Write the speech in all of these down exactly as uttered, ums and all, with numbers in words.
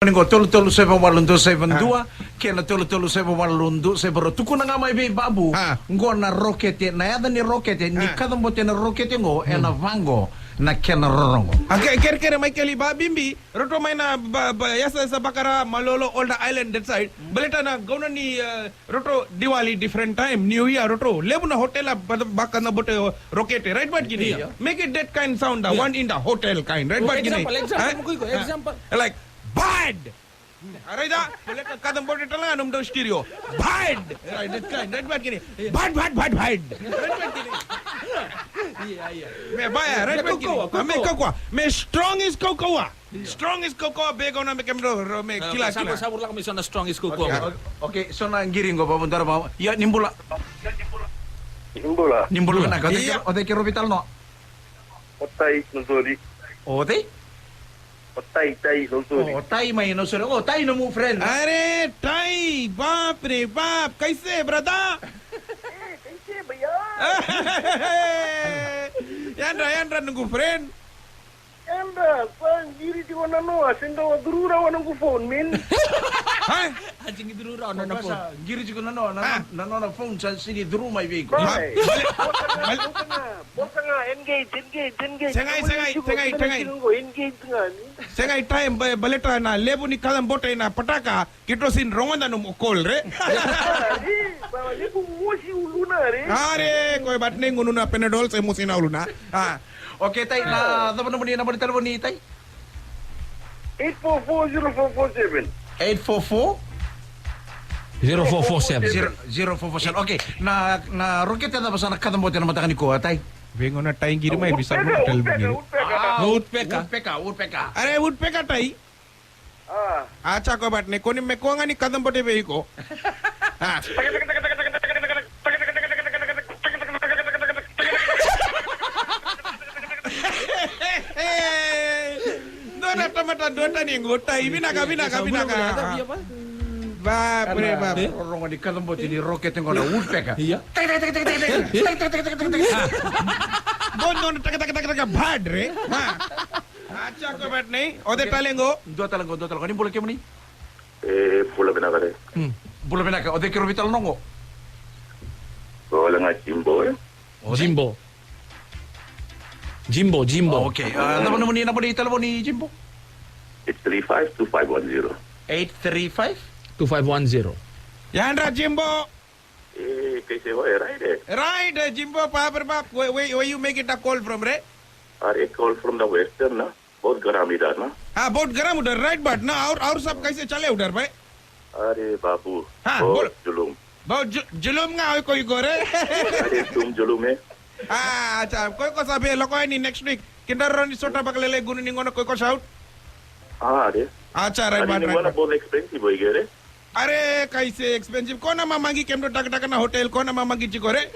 Ni qo tolu tolu saiva walu dua saiva dua, kei na tolu tolu saiva walu dua saiva rua. Tukuna ga mai vei Babu. Qo na rokete, na yaca ni rokete, ni kacabote na rokete qo ena vaqo na kena rorogo. A ke, kerekere mai keli ba bibi, roto mai na ba, ba, yasa, yasa bakara, Malolo, Older Island, that side. Baleta na gauna ni, eh, roto Diwali, different time, New Year, roto. Levu na hotel a ba, ba kacabote rokete, right, but kini. Make it that kind sound, the one in the hotel kind, right, but kini. Example, example, mo ko iko, example. Like, bad! A raica, baleta kacabote tale ga nomudou stereo. Bad! Right, that kind, right, but kini. Bad, bad, bad, bad! Right, but kini. Ia, ia. Me baya, right, but kini. Me kaukaua. Me strong is kaukaua. Strong is kaukaua, beka na me kemudou, me kila, kila. Sa vou lako me so na strong is kaukaua. Okay, so na qiri qo, Babu, dara, Babu. Ia, ni bula. Ni bula. Ni bula vinaka. O cei keirau veitalanoa? O Tai, Nausori. O cei? O Tai, Tai, Nausori. O Tai mai Nausori. O Tai nomu friend. Are, Tai, bap re bap. Kaise, brother? Eh, kaise, baya. Yadra, yadra noqu friend. Yadra, sa qiri tiko na noa, se dau a curu rawa noqu phone, man. A tiki curu rawa na nona phone. Qiri tiko na noa, na nona phone sa sega ni curu mai vei iko. Bosa ga, bosa ga, engage, engage, engage. Segai, segai, segai, segai. Engage ga ni. Segai, Tai, baleta na levu ni kacabote na pataka. Keitou sega ni rogoca nomu call, re? Are, baba, levu mosi uluna, re? Are, koya but ni gunu na Panadol se mosi na uluna. A. Okay, Tai, na cava nomuni naba ni talevoni, Tai? Eight four four zero four four seven. Eight four four? Zero four four seven. Zero, zero four four seven. Okay, na, na rokete cava sa na kacabote ena mataka nikua, Tai? Vei gona Tai qiri mai, vei sa na talevoni. Woodpecker, woodpecker. Woodpecker, woodpecker. Are, woodpecker, Tai? A. A, sa koya but ni koni me koya ga ni kacabote vei iko. A. Dua na tamata dua tani qo, Tai, vinaka, vinaka, vinaka. Ba, bre, ba. Rorogo ni kacabote ni rokete qo na woodpecker. Ia. Qo dua na taka, taka, taka, taka, padre. A. A, sa koya but ni. O cei tale qo? Dua tale qo, dua tale qo. Ni bula kemuni? E, bula vinaka re. Bula vinaka. O cei keirau veitalanoa qo? Qo wale ga Jimbo, e? O cei? Jimbo. Jimbo, Jimbo. Okay. A, cava nomuni naba ni talevoni, Jimbo? Eight three five two five one zero. Eight three five? Two five one zero. Yadra, Jimbo. E, kaise, o, e, right, e? Right, e, Jimbo, pa, pa, pa, where, where, where you make it a call from, re? Are, call from the western, na? Both Garam idar, na? A, both Garam idar, right, but na, aur, aur sab kaise chale udar, bhai? Are, babu. Ha, both bol. Julum. Both Ju-, Julum ga, oi, koi gore. Are, tum Julum, e? A, acha, koi ko sabe, loko ni next week. Kindar roni sota bakalele gunu ni gona koi ko shout. A, are. Acha, right, but, right, but. Are, ni gona both expensive, oi, gere? Are, kaise expensive. Ko na mamagi kemudou takataka na hotel, ko na mamagi tiko re.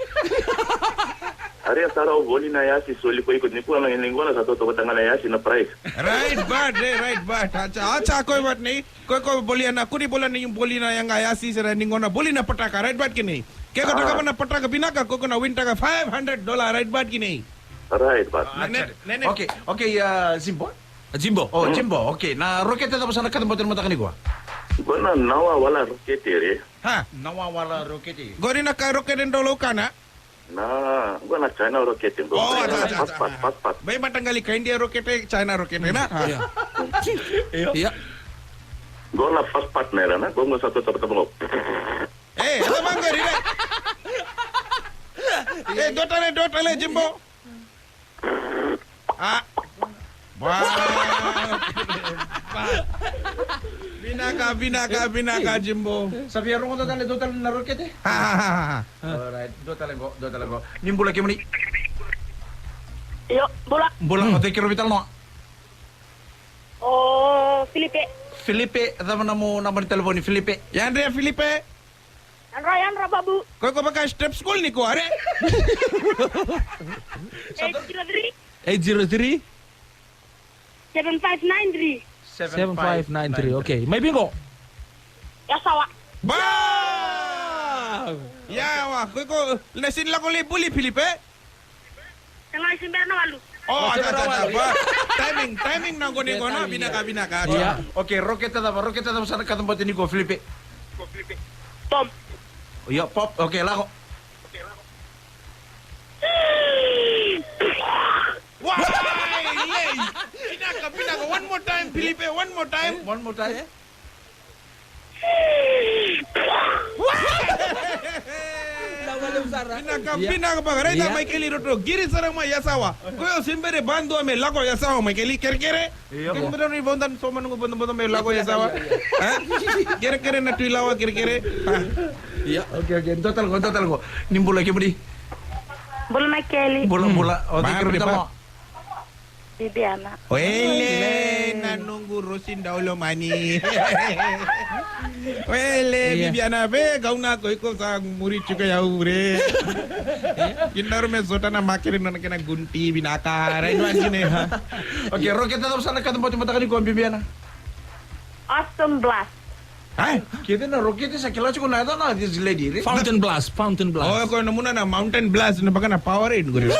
Are, sa rau voli na yasi, soli ko iko ni kua na ni kua na sa toto kotanga na yasi na price. Right, but, re, right, but. Acha, acha, koi but ni. Koi ko boli na kuni bola ni boli na yanga yasi sera ni gona boli na pataka, right, but kini. Ke ko taka na pataka vinaka, ko ko na win taka five hundred dollar, right, but kini. Right, but. Ah, ne, ne, ne. Okay, okay, uh, Zimbo. Jimbo. Oh, Jimbo, okay. Na rokete cava sa na kacabote ena mataka nikua? Qo na nawa wala rokete re. Ha? Nawa wala rokete. Qori na ka rokete dau laukana? Na, qo na China rokete qo. Oh, acha, acha, acha. Fast, fast, fast, fast. Bai mataqali ka India rokete, China rokete, na? Ia. Ia. Qo na fast partner, na? Qo, qo sa to tapa tapa qo. Eh, ela mangari, re. Eh, dua tale, dua tale, Jimbo. Ah. Wow. Vinaka, vinaka, vinaka, Jimbo. Sa via rogoca tale dua tale na rokete? Ha, ha, ha, ha. Alright, dua tale qo, dua tale qo. Ni bula kemuni? Io, bula. Bula, o cei keirau veitalanoa? O Filipe. Filipe, cava na nomu naba ni talevoni, Filipe? Yadra, Filipe. Yadra, yadra, babu. Ko iko vaka step school ni ko, are? Eight zero three. Eight zero three. Seven five nine three. Seven five nine three, okay. Mai Bingo. Yasawa. Ba! Yawa, ko iko, na sega ni lako lai buli, Filipe? Nga se bera na walu. Oh, ada, ada, ada. Timing, timing na gone gona, vinaka, vinaka. Iya. Okay, rokete cava, rokete cava sa na kacabote nikua, Filipe? Pop. Io, pop. Okay, lako. Wai, lei. Vinaka, vinaka. One more time, Filipe. One more time. One more time. Vinaka, vinaka beka. Raica Michael i roto. Qiri sara mai Yasawa. Koya o se bera vakadua me lako Yasawa, Michael, kerekere. Io. Kerekere ni vodo, so mani vodo, vodo me lako Yasawa. Ha? Kerekere na Tui Lawa, kerekere. Ha? Io. Okay, okay. Dua tale qo, dua tale qo. Ni bula, kemuni? Bula, Michael. Bula, bula. O cei keirau via taro? Bibiana. Oele, na noqu Rosi Daulomani. Oele, Bibiana, vei gauna ko iko sa muri tiko ya ure. Kina ro me sota na makere nona kena gunti vinaka. Rai no anjine. Okay, rokete cava sa na kacabote mataka nikua, Bibiana? Awesome Blast. Ai, kece na rokete sa kila tiko na yacana this lady, right? Fountain Blast, Fountain Blast. Oh, ko na muna na Mountain Blast, na baka na Powerade qori.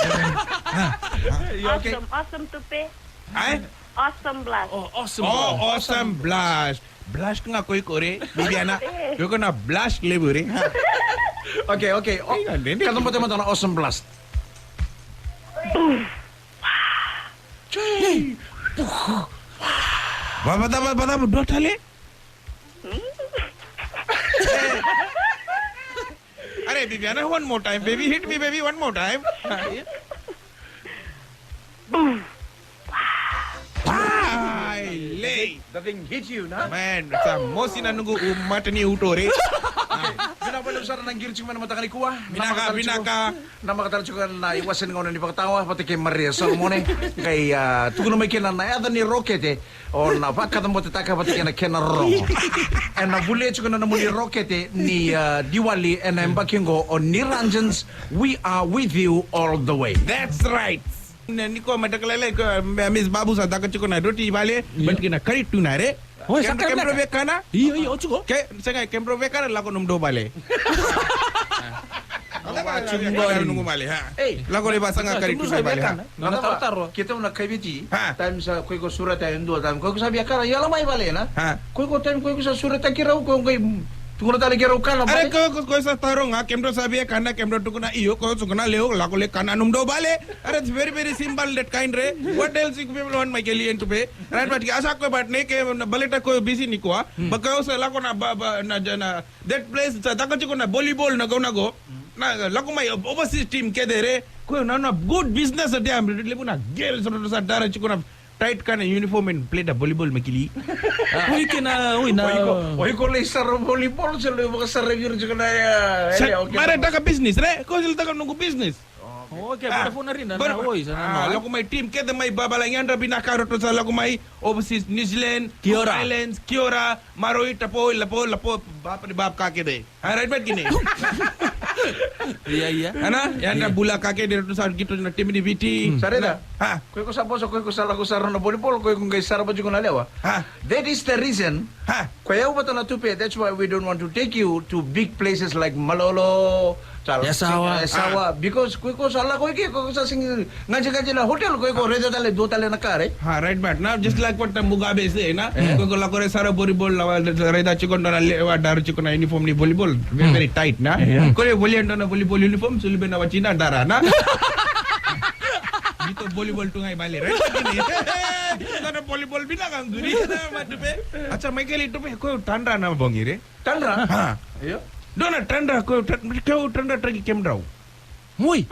Io, okay. Awesome, awesome tupe. Ai? Awesome Blast. Oh, awesome. Oh, Blast. Awesome Blast. Blast ga ko iko re, Bibiana. Ko iko na blast levu re. Okay, okay. Oh, kacabote mataka na Awesome Blast. Vavata, vavata, dua tale. Are, Bibiana, one more time, baby. Hit me, baby, one more time. Ai, lei. The thing hit you, na? Man, sa mosi na noqu mata ni uto re. Vinaka vakalevu sara na qiri tiko mai na mataka nikua. Vinaka, vinaka. Na makatara tiko na iwase ni gauna ni vakatawa vata kei Maria Solomone. Qai, ah, tukuna mai kina na yaca ni rokete. O na vakacabotaka vata kei na kena rorogo. Ena volia tiko na nomuni rokete ni, ah, Diwali ena yabaki qo o Niranjan's We Are With You All The Way. That's right. Na nikua mataka lailai ko, ah, Miss Babu sa caka tiko na roti i vale, but kei na kari tuna re. Oi, sa kemudrou via kana? Io, io, o tiko. Ke, sega, kemudrou via kana, lako nomudou vale. Lako lai vasaga kari tuna i vale. Na taro, taro. Keitou na kaiviti. Time sa ko iko sureta e dua, time ko iko sa via kana, yala mai vale na. Ko iko time ko iko sa sureta keirau, ko iko qai tukuna tale keirau kana vale. Are ko iko sa taro ga, kemudrou sa via kana, kemudrou tukuna io, ko tukuna leo, lako lai kana nomudou vale. Are it's very, very simple that kind re. What else you people want, Michael, and to pay? Right, but asa ko but ne ke na baleta ko busy nikua. Ba ko sa lako na ba, ba, na, na that place sa caka tiko na volleyball na gauna qo. Na lako mai overseas team kece re. Ko na, na good business dia, levu na girls sa dara tiko na tight kana uniform and play da volleyball, Michael. Oi kena, oi na. Oi ko, oi ko lai sara volleyball, sa lai vakasara vira tiko na, eh, mara taka business re. Ko sa taka noqu business. Okay, Vodafone Arena, na, oi, sa na, ah, lako mai team kece mai Babalagi, yadra vinaka, ratou sa lako mai overseas, New Zealand, Cook Islands, kia ora, maroi, tapoi, lapo, lapo, bapa ni bapa ka kece. Ah, right, right, kina. Ia, ia. Ana, yadra bula ka kece, ratou sa qito na team ni Viti. Sa raica? Ha. Ko iko sa vosa, ko iko sa lako sara na volleyball, ko iko qai sarava tiko na lewa. Ha. That is the reason. Ha. Ko yau vata na tupe, that's why we don't want to take you to big places like Malolo, Yasawa. Yasawa, because ko iko sa lako i ke, ko iko sa sigi gajigaji na hotel, ko iko raica tale dua tale na ka, right? Ha, right, but now just like what Mugabe say, na? Ko iko lako re sara volleyball, lawa raica tiko na lewa, dara tiko na uniform ni volleyball, very, very tight, na? Ko le volia na volleyball uniform, sulu be na watina dara, na? Qito volleyball tu ga i vale, right? Qito na volleyball vinaka qori, na matupe. Acha, Michael, tupe, ko tadra na bogi re? Tadra? Ha. Io. Dua na tadra, ko ta-, ko tadra taki kemudrau. Moi.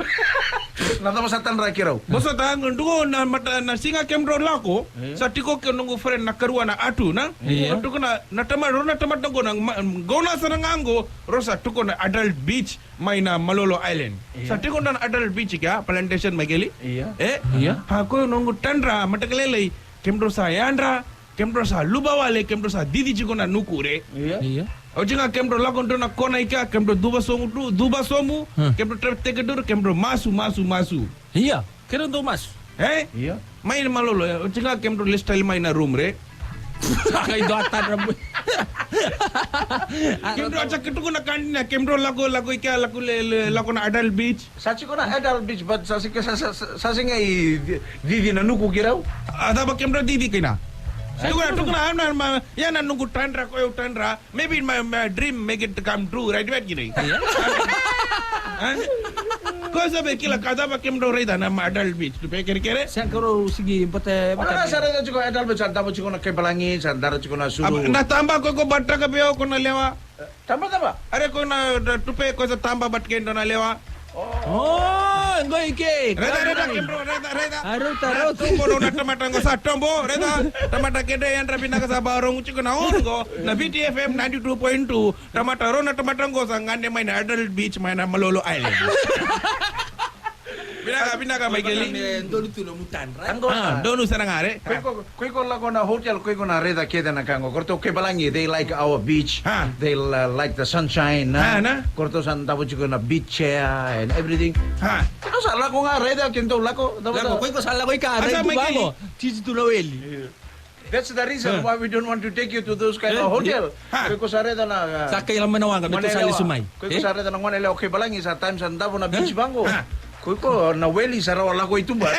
Na cava sa tadra keirau? Vosa ta, duko na mata, na siga kemudrau lako, sa tiko ke noqu friend na karua na Atu, na? Io. Tukuna, na tamata, rau na tamata qo na, ma-, gauna sara ga qo, rau sa tukuna Adult Beach, mai na Malolo Island. Io. Sa tiko na Adult Beach kea, Plantation, Michael. Io. E? Io. Ha, ko noqu tadra, mataka lailai, kemudrau sa yadra, kemudrau sa luva wale, kemudrau sa cici tiko na nuku re. Io. Io. Oti ga kemudrau lako dua na kona i kea, kemudrau cuva somu tu, cuva somu, kemudrau teke duru, kemudrau masu, masu, masu. Io. Kemudrau dau masu. E? Io. Mai na Malolo, oti ga kemudrau lesu tale mai na room re. Kai dua tadra boy. Kemudrou a caka tukuna ka dina, kemudrou lako, lako i kea, lako le, le, lako na Adult Beach. Sa tiko na Adult Beach, but sa sega, sa, sa, sa, sa sega i cici na nuku ki rau. A cava kemudrou cici kina? Tukuna, tukuna, a na, ma, ia na nuku tadra, ko eu tadra. Maybe my, my dream make it come true, right? Right, kina. Ko sa be kila ka cava kemudrou raica na ma Adult Beach, Tupe, kerekere? Sa karau sigi bata, bata. Sa raica tiko Adult Beach, sa davo tiko na kaibalangi, sa dara tiko na sulu. Na taba ko, ko bataka be o ko na lewa. Taba, taba. Are ko na, na Tupe ko sa taba bat kendo na lewa. Oh, qo i ke. Raica, raica, kemudrou, raica, raica. A rauta, rauta. Tobo rau na tamata qo sa tobo, raica. Tamata keda yadra vinaka sa ba rogo tiko na on qo. Na V T F M ninety-two point two. Tamata rau na tamata qo sa gade mai na Adult Beach mai na Malolo Island. Vinaka, vinaka, Michael. Donu tu na mutadra. Donu sara ga re. Ko iko, ko iko lako na hotel, ko iko na raica kece na ka qo. Ko ratou kaibalangi, they like our beach. They, uh, like the sunshine, na. Ko ratou sa davo tiko na beach chair and everything. Ko sa lako ga raica, kemudrou lako. Lako, ko iko sa lako i ka, raica tu vaqo. Titi tu na weli. That's the reason why we don't want to take you to those kind of hotel. Ko iko sa raica na, uh, sa kaila mai na waqa, me tou sa lesu mai. Ko iko sa raica na gone lewa kaibalangi, sa time sa davo na beach vaqo. Ko iko na weli sa rawa lako i tuba.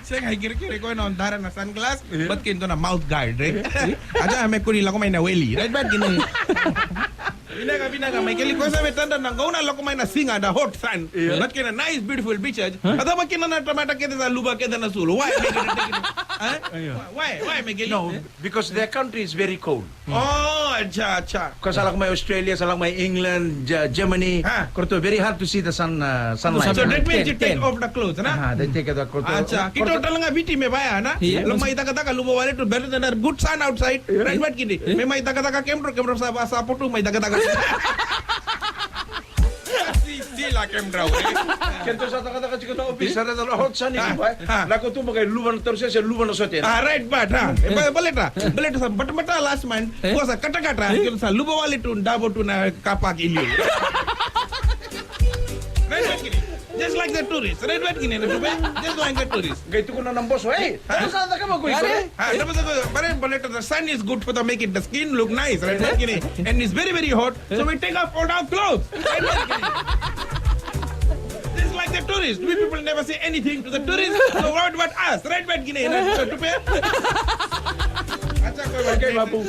Sega, i kerekere ko na dara na sunglass, but kei dua na mouth guard, right? A cava me kua ni lako mai na weli, right? But kei na vinaka, vinaka, Michael, ko sa me tadra na gauna lako mai na siga, the hot sun. But kei na nice, beautiful beaches. A cava kina na tamata kece sa luva kece na sulu? Why, Michael? Why, why, Michael? No, because their country is very cold. Oh, acha, acha. Ko sa lako mai Australia, sa lako mai England, Ge-, Germany. Ko ratou very hard to see the sun, uh, sunlight. So that means you take off the clothes, na? Aha, they take the clothes. Acha, keitou tale ga Viti me vaya, na? Lako mai cakacaka, luva wale tu, better than that good sun outside. Right, but kini. Me mai cakacaka kemudrou, kemudrou sa, sa potu mai cakacaka. Si, sila kemudrou, eh? Keitou sa cakacaka tiko na office, sa raica na hot sun i tuba, eh? Lako tu mai luva na tarausese, luva na sote. Ah, right, but, ha? E, ba-, baleta, baleta sa batabata last month, ko sa katakata, keitou sa luva wale tu, davo tu na car park i liu. Right, but kini. Just like the tourist. Right, right, kini na tupe. Just like the tourist. Qai tukuna na boso, "Ei, dou sa cakava ko iko, eh?" Ah, dou sa cakava, but, but the sun is good for the, make it the skin look nice, right, right, kini. And it's very, very hot, so we take off all our clothes. Right, right, kini. Just like the tourist. We people never say anything to the tourist. So what about us? Right, right, kini na tupe. Acha ko, okay, babu.